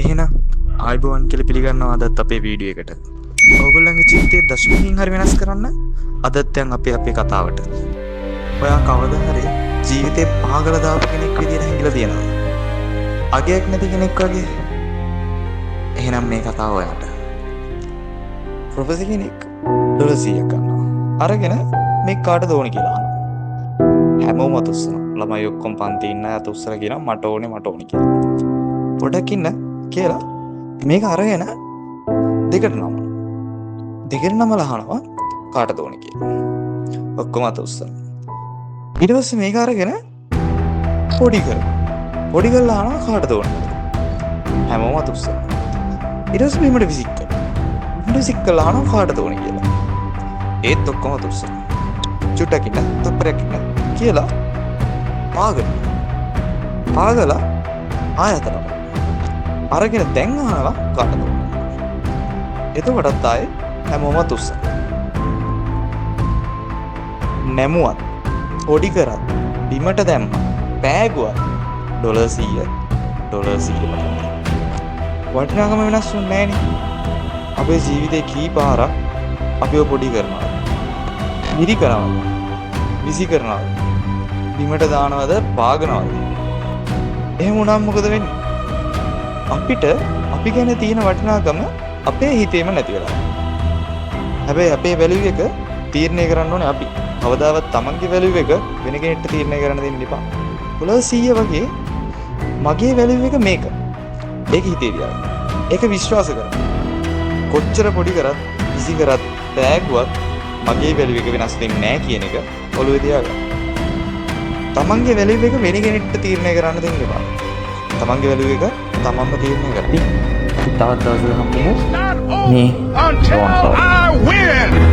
එහෙනම් ආයුබෝවන් කියලා පිළිගන්නවා අදත් අපේ වීඩියෝ එකට. ඔයගොල්ලන්ගේ ජීවිතේ දශමකින් හරි වෙනස් කරන්න අදත් යන් අපේ අපේ කතාවට. ඔයා කවදා හරි ජීවිතේ පාගල දාපු කෙනෙක් විදියට හැංගිලා තියෙනවද? අගයක් නැති කෙනෙක් වගේ. එහෙනම් මේ කතාව ඔයාට. ප්‍රොෆෙසර් කෙනෙක් ඩොලර් 100ක් ගන්නවා. අරගෙන මේ කාටද ඕනේ කියලා අහනවා. හැමෝම අත උස්සනවා. ළමයි ඔක්කොම පන්ති ඉන්න අය අත උස්සලා කියනවා මට ඕනේ, මට ඕනේ කියලා. පොඩක් ඉන්න කියලා මේක අරගෙන දෙකට නමනවා. දෙකට නමලා අහනවා කාටද ඕනේ කියලා. ඔක්කොම අත උස්සනවා. ඊට පස්සේ මේක අරගෙන පොඩි කරනවා. පොඩි කරලා අහනවා කාටද ඕනේ කියලා. හැමෝම අත උස්සනවා. ඊට පස්සේ බිමට විසික් කරනවා. බිමට විසික් කරලා අහනවා කාටද ඕනේ කියලා. ඒත් ඔක්කොම අත උස්සනවා. චුට්ටක් ඉන්න, තප්පරයක් ඉන්න කියලා පාගනවා. පාගලා ආය අත නමනවා. අරගෙන දැන් අහනවා කාටද ඕනේ කියලා. එතකොටත් ආයේ හැමෝම අත උස්සනවා. නැමුවත්, පොඩි කරත්, බිමට දැම්මත්, පෑගුවත් ඩොලර් 100 ඩොලර් 100ම තමයි. වටිනාකම වෙනස් වෙන්නේ නෑනේ. අපේ ජීවිතේ කී පාරක් අපිව පොඩි කරනවද? මිරිකනවද? විසි කරනවද? බිමට දානවද? පාගනවද? එහෙම වුණාම මොකද වෙන්නේ? අපිට අපි ගැන තියෙන වටිනාකම අපේ හිතේම නැති වෙලා යනවා. හැබැයි අපේ වැලියු එක තීරණය කරන්න ඕනේ අපි. කවදාවත් තමන්ගේ වැලියු එක වෙන කෙනෙක්ට තීරණය කරන්න දෙන්න එපා. ඩොලර් 100 වගේ මගේ වැලියු එක මේක. ඒක හිතේ තියාගන්න. ඒක විශ්වාස කරන්න. කොච්චර පොඩි කරත්, විසි කරත්, පෑගුවත් මගේ වැලියු එක වෙනස් වෙන්නේ නෑ කියන එක ඔළුවේ තියාගන්න. තමන්ගේ වැලියු එක වෙන කෙනෙක්ට තීරණය කරන්න දෙන්න එපා. තමන්ගේ වැලියු එක තමන්ම තීරණය කරන්න. තවත් දවසක හම්බෙමු. Not මේ over until Don't I win.